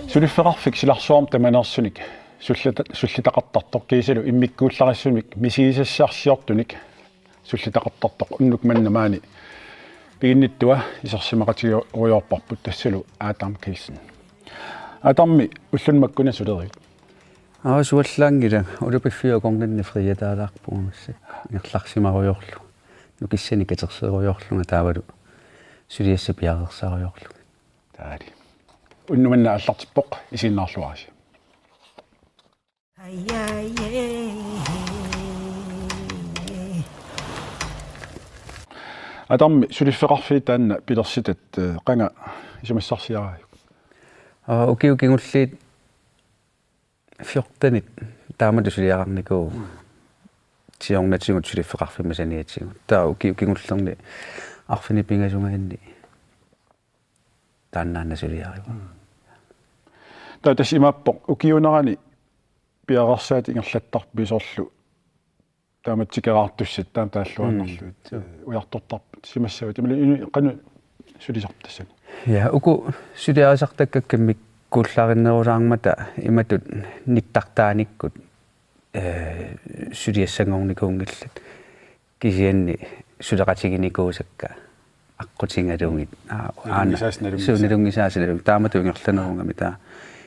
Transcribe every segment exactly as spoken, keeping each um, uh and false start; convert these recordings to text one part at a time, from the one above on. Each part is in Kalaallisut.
Suliffeqarfik silarsuarmut tamaneersunik sullita-, sullitaqartartoq kiisalu immikkuullarissunik misigisassarsiortunik sullitaqartartoq unnuk manna maani piginnittua isersimaqatigiuarparput tassalu Adam Kielsen. Adammi ulluni makkuna suleriit? Aa, suallaanngilanga, ulapiffia akornanni friataalaarpunga massakkut. Ingerlarsimarujoorlunga. Nukissanik katerserujoorlunga taavalu suliassat piareersarujoorlugit. Taali. Unnuk manna aallartippoq, isiginnaarluarisi. Adammi, suliffeqarfiit taanna pilersitat, eh, qanga isumassarsiaraajuk? Aa, ukiut kingulliit fjortenit taamatut suliaqarnikuuvugut. Siornatigut suliffeqarfimmik saniatigut. Taava ukiut kingullerni arfineq-pingasungaanni taannaana suliarivoq. Taava tassa imaappoq ukiuunerani piareersaatit ingerlattarpit soorlu taama tikeraartussat taama taalluaannarlugit. Mm. Ujartortarput simassavat. Imaluunniit qanoq sulisarpit tassani? Ja, uku suliarisartakkakka immikkuullarinnerulaarmata imatut nittartaanikkut, eh, suliassanngornikuunngillat. Kisianni suleqatiginikuusakka aqqutigalugit. Aa, aana. Nalunngisaasa nalunngisaa. Suu, nalunngisaasa nalunngi-, taamatut ingerlanerugami taava.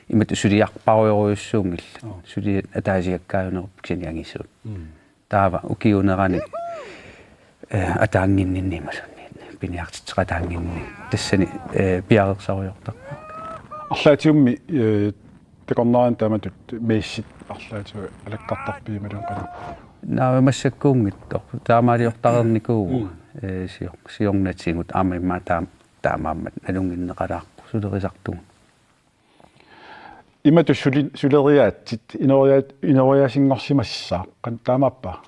Imatut suliarparujorujussuunngillat. Joo. Suliat ataasiakkaajunerupput kisianni angisuut. Mm. Taava ukiuunerani, eh, ataannginninni imaluunniit piniartitseqataannginninni. Tassani, eh, piareersarujoortarput. Arlaatigummi, eh, takornariat taamatut messit arlaatigut alakkartarpigit imaluunniit qanoq? Naamik, massakkuunngitsoq. Taamaaliortareernikuuvugut. Mm. Eh, sior-, siornatigut aamma immaqa taam-, taamaammat nalunnginneqalaarpoq sulerisartugut. Imatut suli-, suleriaatsit, inooriaat-, inooriaasinngorsimassaaq, qanoq taamaappa?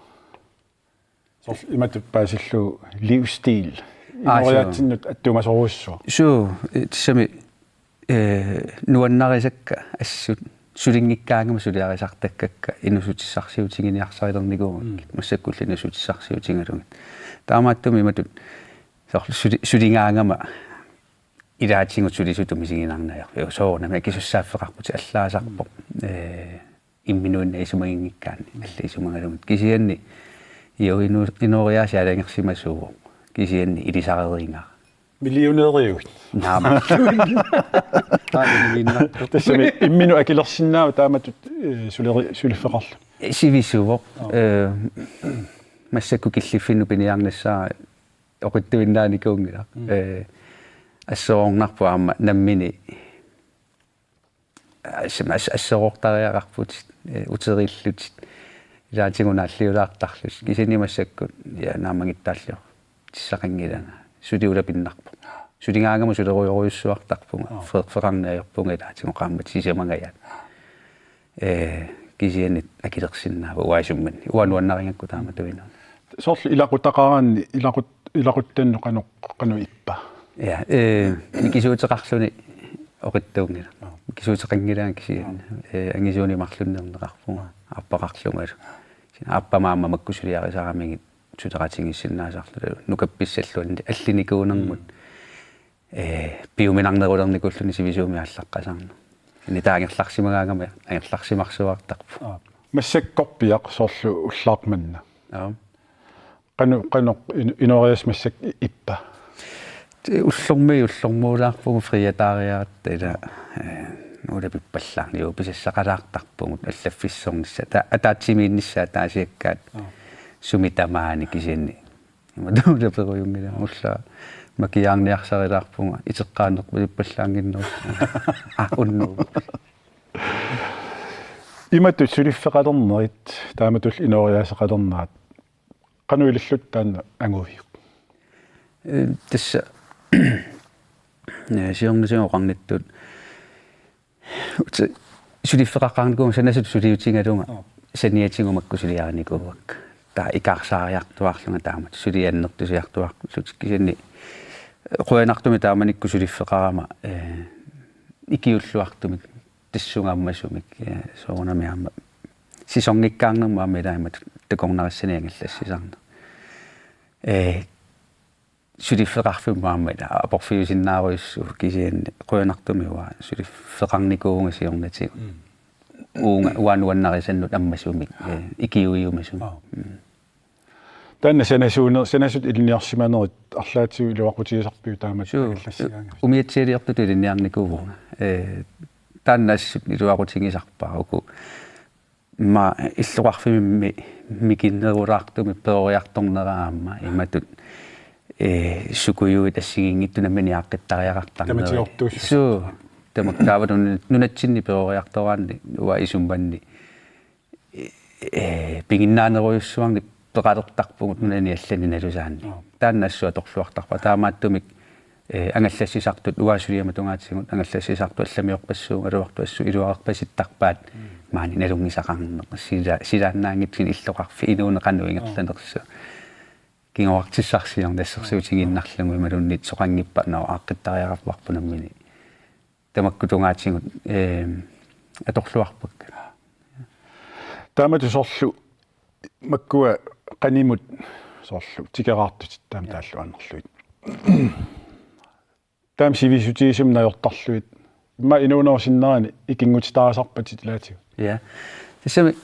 Soorlu imatut paasillugu livsstil. Aa, suu. Inooriaatsinnut attuumasorujussuaq. Suu, eh, tassami, eh, nuannarisakka assut sulinngikkaangama suliarisartakkakka inuussutissarsiutiginiarsarilernikuugakkit. Mm. Massakkullu inuussutissarsiutigalugit. Taamaattumik imatut soorlu suli-, suligaangama ilaatigut sulisutut misiginarneq ajorpoq. Soorunami akisussaaffeqarputit allaasarpoq. Eh, imminuinnaq isumaginngikkaanni. Alla isumagalugit. Kisianni, jo, inu-, inooriaaseq aalajangersimasuuvoq. Kisianni ilisareriigara. Millionæriuit. Naamik. Taanna miinnartoq. Tassami imminut akilersinnaavat taamatut, eh, suleri-, suliffeqarluni. Sivisuvoq. Joo. Eh, massakkut killiffinnut piniarnissaa oqitsuinnaanikuunngilaq. Mm. Eh, asserornarpoq aamma nammineq. As-, as-, asserortariaqarputit, eh, uteriillutit. Ilaatigut naalliulaartarlutit. Kisianni massakkut, ja, naammagittaalliortissaqanngilanga. Suli ulapinnarpoq. Suligaangama sulerujorujussuartarpunga. Aa. Feerfeqarneq ajorpunga ilaatigut qaammat sisamangajaat. Eh, kisianni akilersinnaavat uanga isummanni. Uanga nuannarigakku taamatuinnaq. Soorlu ilaqutaqaraanni, ilaqut-, ilaquttannut qanoq, qanoq ippa? Ja, eh, mikisuuteqarluni oqitsuunngilaq. Joo. Mikisuuteqanngilanga kisianni. Joo. Eh, angisuunik marlunnik erneqarpunga. Aappaqarlungalu. Aappama aamma makku suliarisaramigit suleqatigiissinnaasarluni. Nukappissallu allinikuunermut. Mm. Eh, piuminarnerulernikuulluni sivisuumik aallaqqasaarneq. Ini taava angerlarsimagaangama angerlarsimarsuartarpoq. Aa. Massakkorpiaq soorlu ullaaq manna. Aa. Qanoq, qanoq in-, inooriaaseq massakkut i-, ippa? Te ullormiit ullormuulaarpugut friataariaratta ila, eh, ulapippallaarniupisassaqalaartarpugut allaffissornissaa. Ta-, ataatsimiinnissaa ataasiakkaat. Aa. Sumi tamaani kisianni. Imatut ulaperujunngilanga ullaaq makiaarniarsarilaarpunga iteqqaannerpalippallaannginnerup. Aa, unnuup. Imatut suliffeqalernerit, taamatullu inooriaaseqalernerat, qanoq ilillutit taanna anguviuk? Eh, tassa, eh, siornatigut oqarnittut Uti-, suliffeqaqqaarnikuuvunga sanasutut suliutigalunga. Joo. Saniatigut makku suliarinikuuakka. Taava ikaarsaariartuaarlunga taamatut suliaq annertusiartuaarlutik kisianni qujanartumik taamanikkut suliffeqarama, eh, ikiulluartumik, tassunga ammasumik, ee, soorunami aamma. Sæsonngikkaarnermut aamma ilaammat takornarissani angallassisarneq. Ee, suliffeqarfimmut aamma ila aporfiusinnaarujussuuvoq kisianni qujanartumik uanga suliffeqarnikuuvunga siornatigut. Mm. Uunga uanga nuannarisannut ammasumik, ee, ikiuiumasumik. Aa. Mm. Taanna sanasuuner-, sanasut ilinniarsimanerit arlaatigut iluaqutigisarpiuk taamatut? Suu, angallassigaangassi? Umiatsialiortutut ilinniarnikuuvunga. Ee, taanna assut iluaqutigisarpara uku. Immaqa illoqarfimmi mikinnerulaartumik peroriartornera aamma imatut, ee, sukujuit assigiinngitsut nammineq aaqqittariaqartarnerit. Tamatiortuussut. Suu, tamakku taava nunatsinni peroriartoraanni uanga isummanni ee, piginnaanerujussuarnik peqalertarpugut nunani allani nalusaanni. Joo. Taanna assut atorluartarpara. Taamaattumik, ee, angallassisartut uanga suliama tungaatigut angallassisartut allamiorpassuugaluartut assut iluarerpasittarpaat. Mm. Maani nalunngisaqarneq. Sila-, silaannaanngitsunik illoqarfik inuuneq qanoq ingerlanersoq. Joo. Kingoraartissarsiorneq assersuutigiinnarlugu imaluunniit soqanngippat, nå, aaqqittariaqarparput nammineq. Tamakku tungaatigut, ee, atorluarpakka. Taamatut soorlu makkua qanimut soorlu tikeraartutit taama taalluaannarlugit. Taama sivisutigisumik najortarlugit. Immaqa inuunerup sinnerani ikinngutitaasarpatit ilaatigut. Ja. Tassami,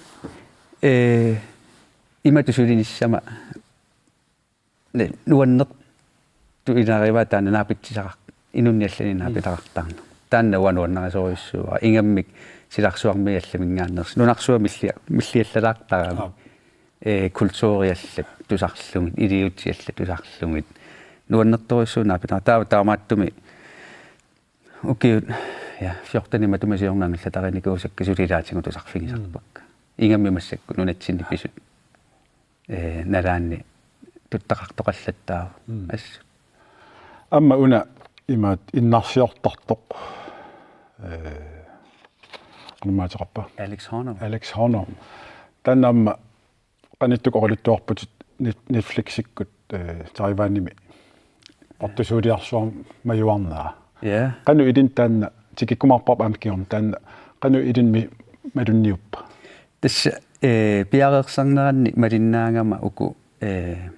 ee, imatut sulinissama ne-, nuannertut ilagivaat taanna naapitsisaqar-, inunnik allanik naapitaqartarneq. Taanna uanga nuannarisorujussuuara. Ingammik silarsuarmiit allaminngaanneersoq. Nunarsuaq millia-, milliallalaartarami. Aap. Ee, kulturiallat tusarlugit, iliuutsiallat tusarlugit. Nuannertorujussuuvoq naapitaqar-. Taava taamaattumik ukiut, ja, fjortenit matuma siorna angallatarinikuusakka suli ilaatigut tusarfigisarpakka. Mm. Ingammik massakkut nunatsinni pisut, ee, nalaanni tuttaqartoqallattaarput. Mm. Assut. Aamma una imaat innarsiortartoq, ee, qanormaateqarpa? Alex Honnold. Alex Honnold. Taanna aamma qanittukkut oqaluttuarputit Net-, Netflixikkut, ee, Taiwanimi portusuuliarsuarmik majuarnera. Ja. Qanoq ilinnut taanna tikikkumaarparput aamma kingorna taanna qanoq ilinnut mi-, malunniuppa? Tassa, ee, piareersarneranni malinnaagama uku, ee,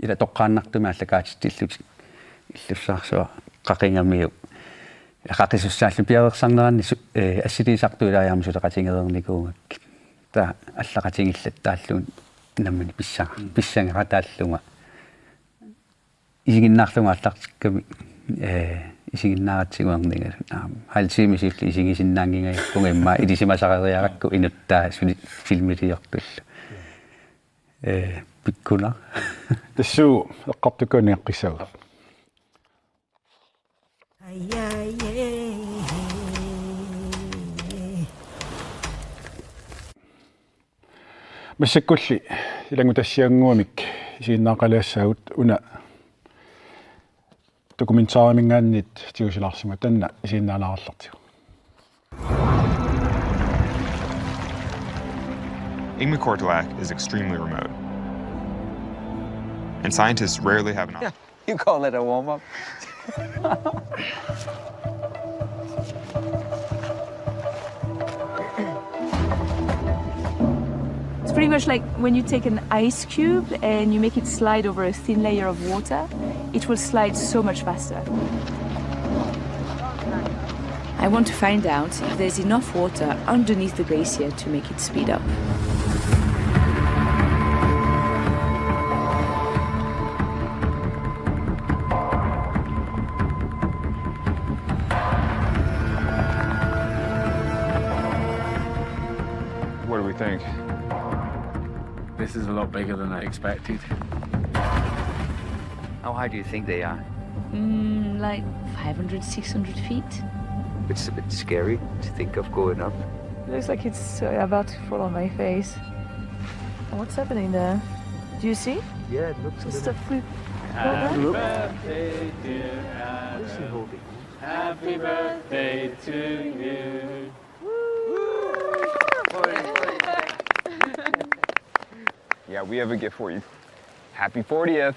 ila toqqaannartumik aallakaatitsillutik illussaarsuaq qaqigamiuk. Qaqisussaalluni piareersarneranni su-, ee, assiliisartut ilai aamma suleqatigereernikuugakkit. Taava allaqatigiillattaarlugu nammineq pissa-, mm, pissangeqataallunga. Isiginnaarlunga aallartikkami, ee, isiginnaaratsigu ernigalunga. Aamma halv time siulleq isigisinnaanngingajappunga immaqa ilisimasareriarakku inuttaa suli filmiliortullu. Ee, pikkunaq. Tassuugu eqqartukkanik eqqissaagut. Massakkulli ilanngutassiannguamik isiginnaaqalaassaagut, una dokumentariminngaanniit tigusilaarsimavugut, taanna isiginnaalaarallartigu. Ingmikortilak is extremely remote, and scientists rarely have an op- You call it a warm up? It's pretty much like when you take an ice cube and you make it slide over a thin layer of water, it will slide so much faster. I want to find out if there's enough water underneath the glacier to make it speed up. What do we think? This is a lot bigger than I expected. How high do you think they are? Mm, like five hundred, six hundred feet. It's a bit scary to think of going up. It looks like it's, uh, about to fall on my face. What's happening there? Do you see? Yeah, it looks a little. It's a flip. Happy birthday, dear Adam. What is he holding? Happy birthday to you. Yeah, we have a gift for you. Happy fortieth.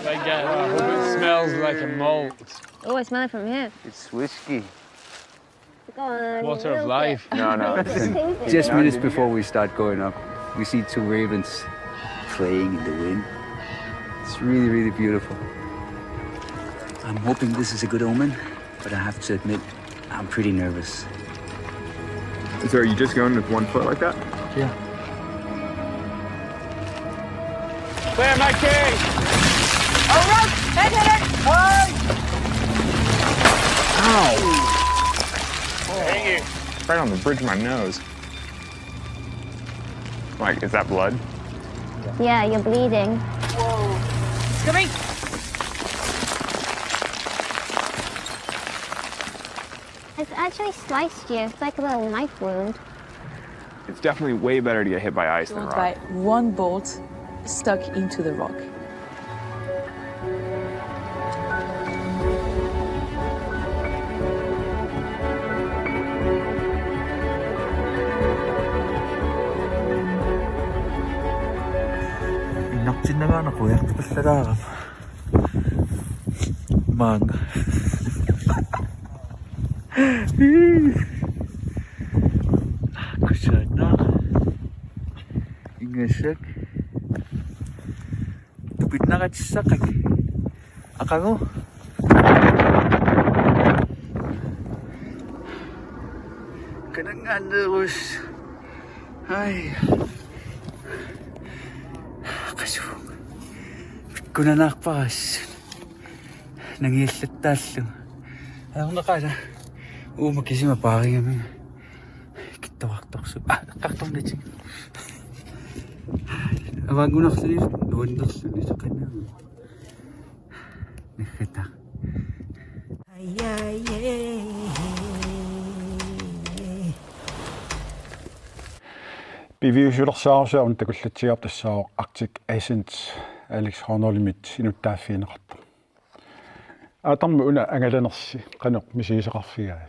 Like, uh, I hope it smells like a malt. Oh, I smell it from here. It's whiskey. Go on, Water of milk life. No, no. It. Taste it. Just minutes before we start going up, we see two ravens playing in the wind. It's really, really beautiful. I'm hoping this is a good omen, but I have to admit, I'm pretty nervous. So are you just going with one foot like that? Yeah. Clear, Mikey! Hang you. Right on the bridge of my nose. Like, is that blood? Yeah, you're bleeding. Coming. It's actually sliced you. It's like a little knife wound. It's definitely way better to get hit by ice than Killed rock. By one bolt stuck into the rock. Innartinnagaana qujartupallalaarama. Maanga. Kusanaq. Ingasak. Tupinnaqatissaqak. Aqagu. Kananngaanneerus. Ai. Qasuq. Kunanaarparas. Nangiallattaallu. Ajornaqaala. Uuma kisima paarigami. Kittoqartorsuuvoq. Ah, eqqartornatik. Avaanngunarluni nuannerluni soqannagu. Naggata. Piviusulersaarusaagun takullatsigaarput tassaavoq Arctic Ascent Alex Honnoldimit inuttaaffigineqartoq. Aatarmi una angalanersi qanoq misigisaqarfigai?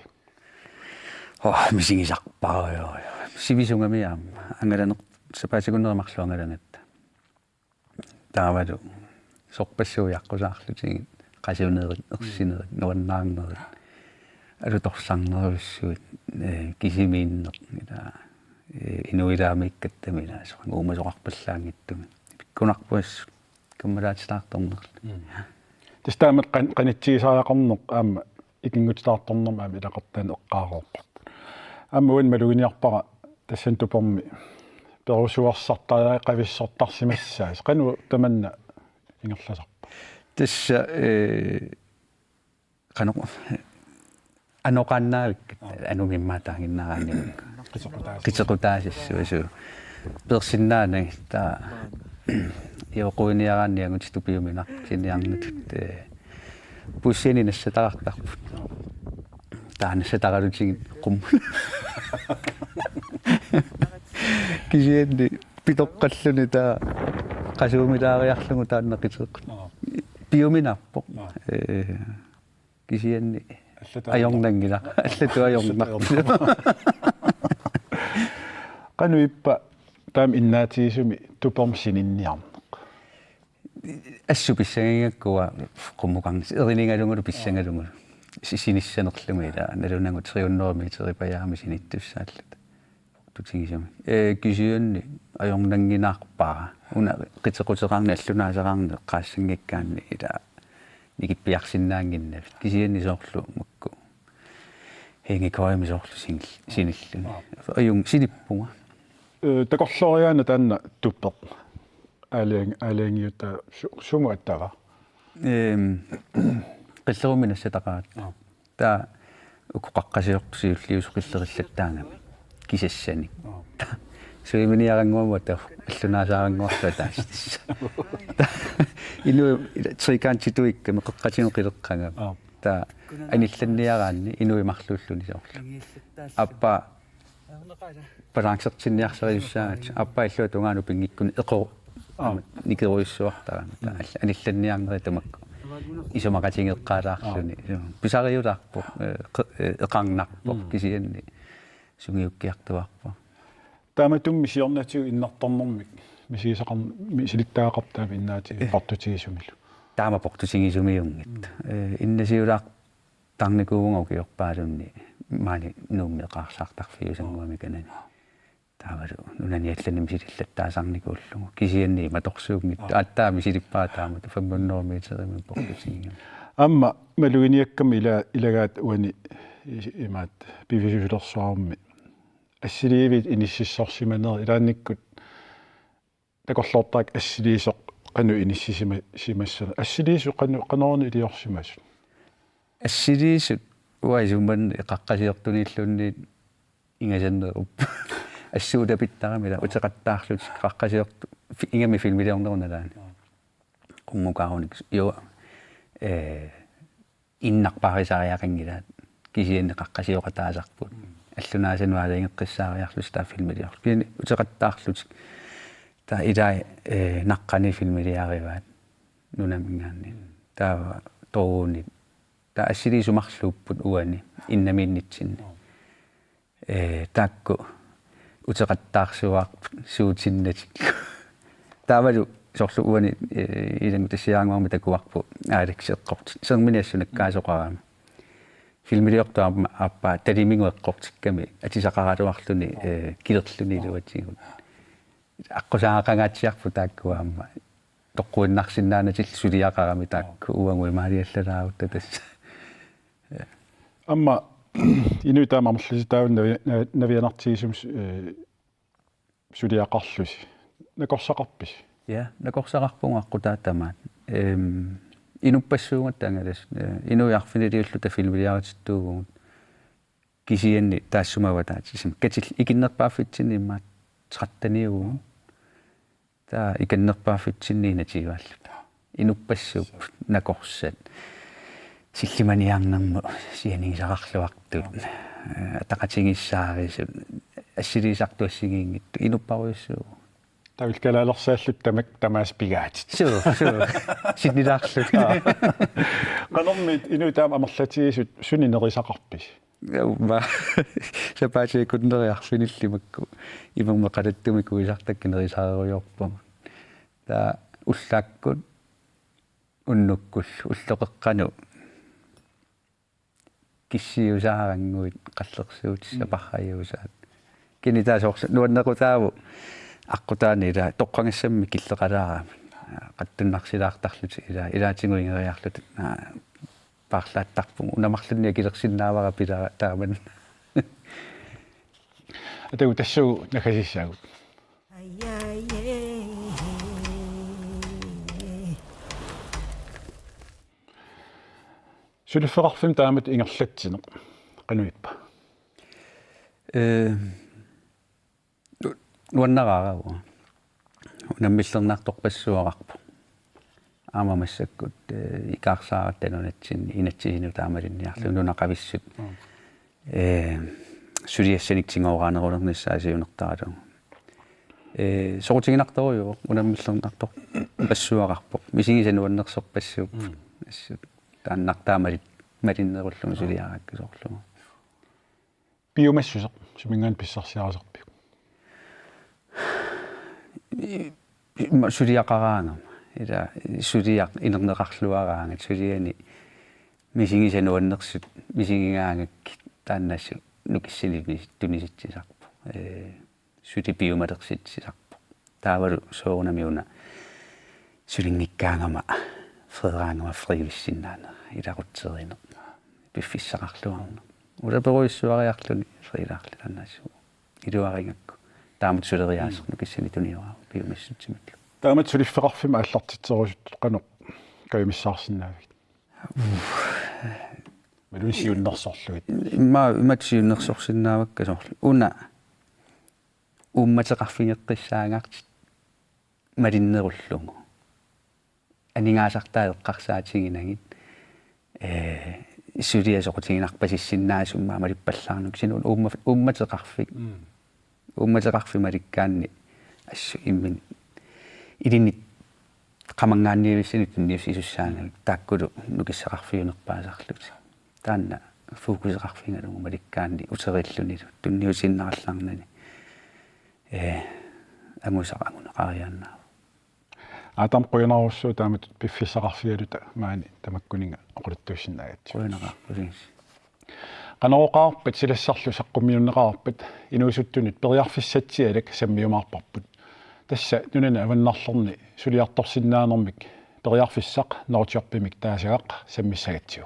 Oh, misigisarpara joo. Sivisugami aamma. Angalaner-, sapaatip akunneri marluk angalagatta. Taavalu sorpassuit aqqusaarlutigit, qasunerit, ersinerit, nuannaarnerit, alutorsarnerujussuit, eh, kisimiinneq, ila, eh, inuilaamiikkattami ila, soorlu uumasoqarpallaanngitsumik. Pikkunarpoq assut, kammalaatitaartornerlu. Tassa taamatut qan-, qanitsigisariaqarneq aamma ikinngutitaartornermi aamma ilaqartaaneq eqqaareerparput. Aamma uani maluginiarpara tassani tupermi perusuarsartariaqavissortarsimassaasi. Qanoq tamanna ingerlasarpa? Tassa, eh, qanoq, anoqaannaavikka, anungimmaataannginnaaraanni. Qitequtaasassuit. Peersinnaanagit taava ioqquiniaraanni angutit tupiuminarput, pisiniarnatut, eh, bussiani nassataqartarput. Taava nassataqalutigit qummut. Kisianni pitoqqalluni taava qasuumilaariarlugu taanna qiteqqut. Piuminarpoq. Eh, kisianni ajornanngilaq. Allatut ajornarpoq. Qanoq ippa taama innaatigisumi tupermi sininniarneq? Assut pissangagakku uanga qummukarnissaq, erinigalugulu pissangalugulu. Si-, sinissanerlugit ila, nalunagu tre hundrede meteripajaamik sinittussaalluta. Tutigisumik. Eh, kisianni ajornanngilaq. Una qitequteqarneq, allunaasaqarneq eqqaassanngikkaanni ila nikippiarsinnaannginnavit. Kisianni soorlu makku. Hengekøjemi soorlu sinil-, sinilluni. Ajunngilaq, sinippunga. Eh, takorlooriaannaat taanna tupeq. Aalajangi-, aalajangiutaa su-, sumut attavaa? Ehm, qillerummi nassataqaratta. Aap. Taava uku qaqqasiortut siulliusut qillerillattaarami. Kisassanik. Aap. Suiminiarannguamut taava allunaasarannguarlu ataasiarluta. Taava inuit ila trekantitu ikkami qeqqatigut qileqqagami. Aap. Taava anillanniaraanni inuit marluulluni soorlu. Aappaa balancertinniarsarisussaagatsigu. Aappaa illuatungaanut pinngikkunik eqo-, nikerujussuartarami. Taava anillanniarnerit tamakku isumaqatigeeqqaalaarluni. Pisariulaarpoq, eh, qe-, eh, eqarnarpoq kisianni sungiukkiartuaarpoq. Taamatummi siornatigut innartarnermik misigisaqar-, misilittagaqarput taama innaatigut, eh, portutigisumillu. Taama portutigisumigit. Mm. Eh, innasiulaartarnikuuvunga ukiorpaalunni maani Nuummi eqaarsaartarfiusannguamik kanani. Taavalu nunani allani misilillattaasarnikuullugu. Kisianni imatorsuunngitsoq. Aa. Aatsaat misilippara taamatut fem hundrede meterimik portutigigami. Aamma maluginiakkama ila-, ilagaat uani is-, imaattoq piviusulersuarmi. Assiliivit inississorsimanerit ilaannikkut takorloortarakku assiliisoq qanoq inissisima-, simassanersoq. Assiliisut qanoq, qanoruna iliorsimasut? Assiliisut uanga isumanni qaqqasiortuniilluunniit ingasannerupput. Assut utapittarami ila uteqattaarlutik qaqqasiortu-, fi-, ingammik filmiliornerup nalaani. Qummukaarunik, jo, eh, innarpaarisariaqanngilaat kisianni qaqqasioqataasarput. Allunaasanut aalajangeqqissaariarlusi taava filmiliorlutik. Kisianni uteqattaarlutik. Taava ilai, eh, naqqani filmiliarivaat nunaminngaanniit. Taava tooruni. Taava assiliisut marluupput uani innamiinnitsinni. Eh, taakku uteqattaarsuaarput suutinnatikku. Taavalu soorlu uani, eh, ilanngutassiaraannguarmi takuarput Alex eqqorti-, serminik assut nakkaasoqarami. Filmiliortoq aamma aappaa taliminnguaq eqqortikkami atisaqaraluarluni, eh, kilerluni iluatigut. Aqqusaagaqangaatsiarput taakku aamma toqquinnarsinnaanatik suliaqarami taakku uagut imaaliallalaarutta tassa. Aamma inuit taama amerlatigisut taava navi-, na-, navianartigisumik, eh, suliaqarlusi. Nakorsaqarpisi? Ja, nakorsaqarpugut aqqutaa tamaat. Ehm, inuppassuugatta angalasut. Eh, inuit arfiniliulluta filmiliaritittuuvugut. Kisianni taassuma avataatigisumik. Katil-, ikinnerpaaffitsinni immaqa tretteniuvugut. Taava ikinnerpaaffitsinni enogtyvealluta. Inuppassuupput nakorsat. Sillimaniarnermut sianigisaqarluartut. Eh, ataqatigiissaarisut. Assiliisartut assigiinngitsut. Inupparujussuuvugut. Taava kalaallisaalluta tamak-, tamaasa pigaatit. Suu, suu. Sinnilaarluta. Qanormi inuit taama amerlatigisut sunik nerisaqarpisi? Aamma. Sapaatip akunneri arfinillit makku. Imermik qalattumik kuisartakkat nerisarerujoorpagut. Taava ullaakkut unnukkullu ulloqeqqanut kissiusaarannguit qallersuutit saparrajuusaat. Kisianni taava soorlu nuannequtaavoq aqqutaani ila toqqagassammi killeqalaarami. Qattunnarsilaartarlutik ila ilaatigut igeriarluta, aa, paarlaattarpugut. Una marlunnik akilersinnaavara pilara taamanna. Atagu tassuugu naggasiissaagut. Suliffeqarfimmik taamatut ingerlatsineq qanoq ippa? Eh, nu-, nuannaraara uanga. Unammillernartorpassuaqarpoq. Aamma massakkut, eh, ikaarsaaratta nunatsinni inatsisinut taamalinniarlugu nunaqavissut. Mm. Eh, suliassanik tigooraannerulernissaa siunertaralugu. Eh, soqutiginartorujuuvoq, unammillernartorpassuaqarpoq. Misigisaq nuannersorpassuupput. Mm. Assut taannartaa mali-, malinnerullugu suliaraakkasoorlugu. Piumassuseq, suminngaanniit pissarsiarisarpiuk? I-, immaqa suliaqaraangama. Ila suliaq inerneqarluaraangat suliani misigisaq nuannersut misigigaangakkit taanna assut nukissanik tunisitsisarpoq. Eh, suli piumalersitsisarpoq. Taavalu soorunami una sulinngikkaangama freeraangama freevissinnaanera, ilaqutterineq, piffissaqarluarneq. Ulaperujussuariarluni freelaarluni taanna assut iluarigakku. Taamatut suleriaaseq nukissanik tunioraaruit piumassutsimallu. Taamatut suliffeqarfimmik aallartitserusuttut qanoq kajumissaarsinnaavigit? Imaluunniit siunnersorlugit? Immaqa imatut siunnersorsinnaavakka soorlu. Una uummateqarfigeqqissaangaartut malinnerullugu. Aningaasartaa eqqarsaatiginagit, eh, suliaq soqutiginarpasissinnaasummaa malippallaarneq kisianni uumma-, uummateqarfik. Mm. Uummateqarfik malikkaanni assut imminut ilinnut qamanngaanniivissanik tunniussisussaagami taakkulu nukissaqarfiunerpaasarlutik. Taanna fokuseqarfigalugu malikkaanni uteriillunilu tunniutiinnarallaarnani. Eh, angusaq anguneqariaannaa. Atam, qujanarujussuaq taamatut piffissaqarfigaluta maani tamakkuninnga oqaluttuussinnaagatsigu. Qujanaqaaq, kusigis. Qanoq oqarpit, silassarlu saqqummiunneqarpat, inuusuttunut periarfissatsialak sammiumaarparput. Tassa nunani avannarlerni suliartorsinnaanermik periarfissaq Nordsjøbimik taasagaq sammissagatsigu.